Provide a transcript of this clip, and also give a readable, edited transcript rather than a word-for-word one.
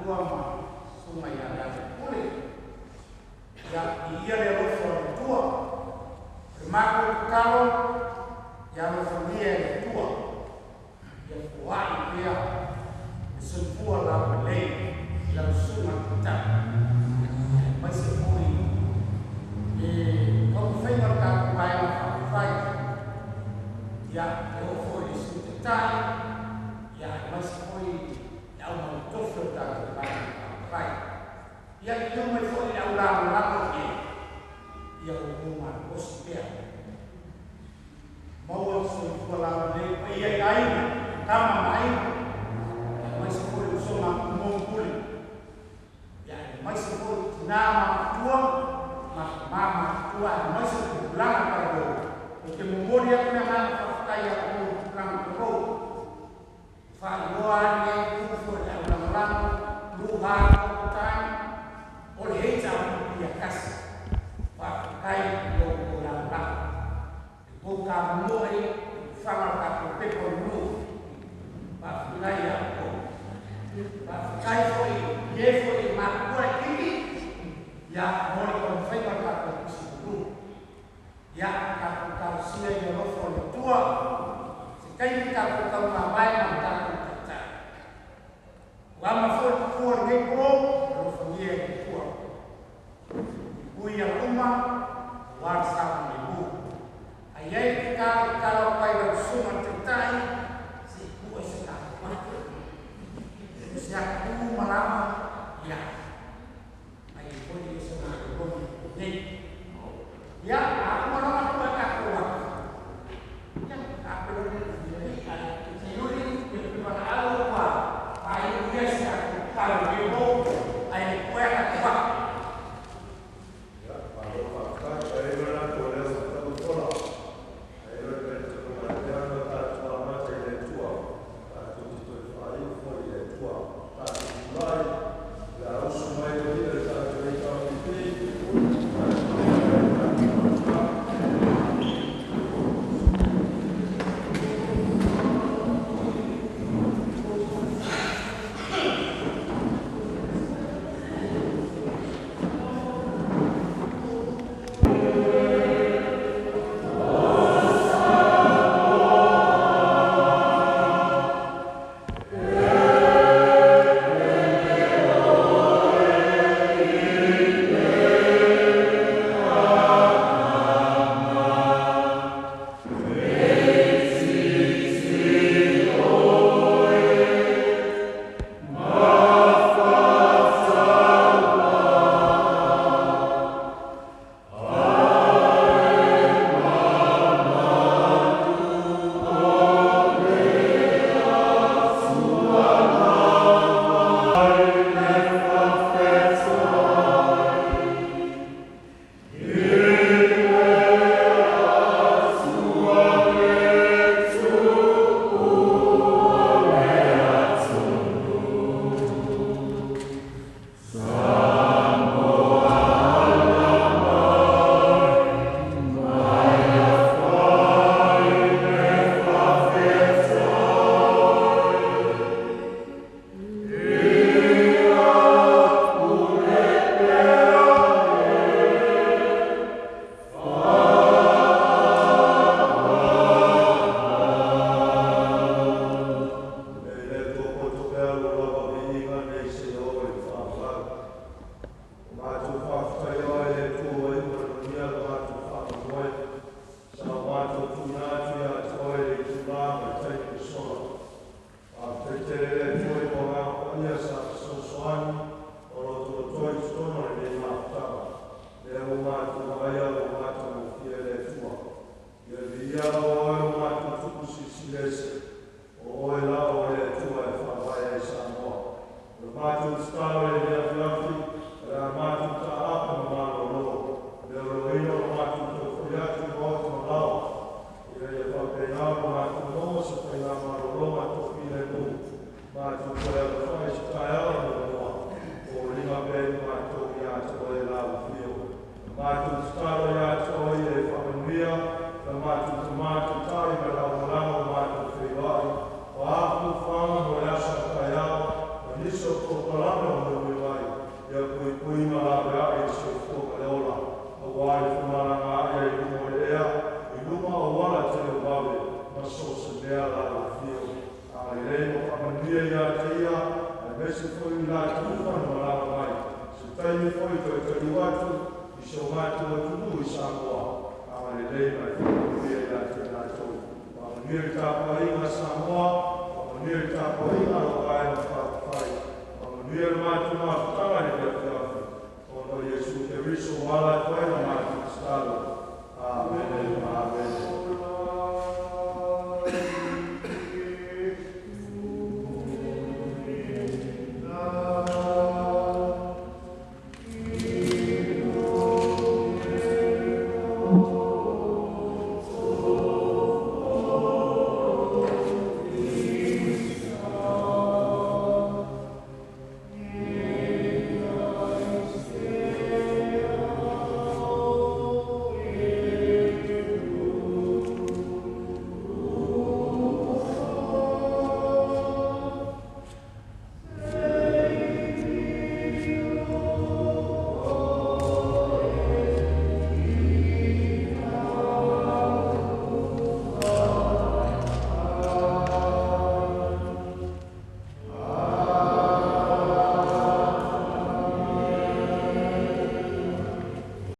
Tua ma Susuga ia Lealailepule. Ia, viia le alofa o le Atua. O le matou tatalo, ia alofagia e le Atua, ia foai pea le soifua laulelei i lau susuga i le Taitai, aemaise foi le taumafaiga o le tatou Vaega Faaupufai, ia, e oo foi i le Sui Taitai, ia aemaise foi le aumanu tofi o le tatou Vaega Faaupufai. Ia liliu mai foi i le au lagolago i ai, ia outou malolosi pea. Maua le soifua laulelei paia i aiga, tama ma aiga, aemaise foi le usoga a Tumua ma Pule, ia aemaise foi tina ma matua ma tama matutua, aemaise le tupulaga talavou. Ou te momoli atu le agaga faafetai ia outou tupulaga talavou. Faailoa lenei itu foi i le au lagolago, Blue Heart Time, o le HRPP e tasi. Faafetai i lo outou lagolago. Le tou tamomoe i faga o le tatou pepa o le nuu. Faafetai ia outou. Faafetai foi i e foi e matutua laitiiti, ia mo le taumafaiga o le tatou tusi pulu. Ia, tatou talosia i le alofa o le Atua, se taimi tatou taumamae ma le tatou Taitai. Ua ama foi le tupua o lenei po, alofagia e le Atua. Pui ia uma, aua le saogalemu. Ae i ai le tatalo, tatalo atu ai i lau susuga i le Taitai, se i tuu ai se tatou atu. O se atunuu malama, ia, ai foi le se malologa nei. Ia, a uma loa ona tuu ai tatou atu, ia, tapena Siuli, valaau ua faaiu ia se tatou tatalo i lenei po, ae le tuua tatou atu. Ia, malo faafetai. Ua i ai le manatu o lea ua tau le fola. Ae i ai le talitonuga e pei ona tatou amata i le Atua, tatou te toe faaiu foi i le Atua. Tatou tulai, o le a usu mai le ia le tatou HRPP, tatou ai le tatou mafutaga. E le Atua poto pea lo lava viiga nei seia oo i le faavavau. O matou faafetaia oe le Atua ua iu ma le manuia lo matou faamoemoe. Sa o matou tuuina atu ia te oe le itulā ma le taimi ua sola. Faafetai tele le Atua i mo Agaga Paia sa fesoasoani ma lotolotoi i totonu o lenei mafutaga. Lea ua matou vaaia ua matagofie le Atua. Ia viia o oe o matou tupu silisili ese. O oe la o le Atua e faavae ai Samoa. O le matou tatalo i lenei afiafi, o le a matou taape ma malolo, le oloina o matou toe foi atu i maota malao, ina ia faapena ona matou maua se faigamalologa toafilemu, matou toe alafai i se taeao muamua, o liga pea i matou ia te oe lau afio. Matou tatalo ia te oe ia e faamanuia la matou tama taitai ma le aumalaga o matou feiloai, o a fuafuaga mo le aso a taeao, ma nisi o o polokalame o mulimuli mai, ia puipui ma laveai le soifua ma le ola, aua le femalagaai ai i luga o le ea, i luga o auala televave ma so o se mea lalofio. Agalelei ma faamanuia ia te ia, aemaise foi i latou uma na malaga mai, se taimi foi toe taliu atu i si o matou atunuu i Samoa. Agalelei ma le faamanuia ia te latou. Faamanuia le tapuaiga a Samoa, faamanuia le tapuaiga a lau Vaega Faaupufai, faamanuia le matou mafutaga.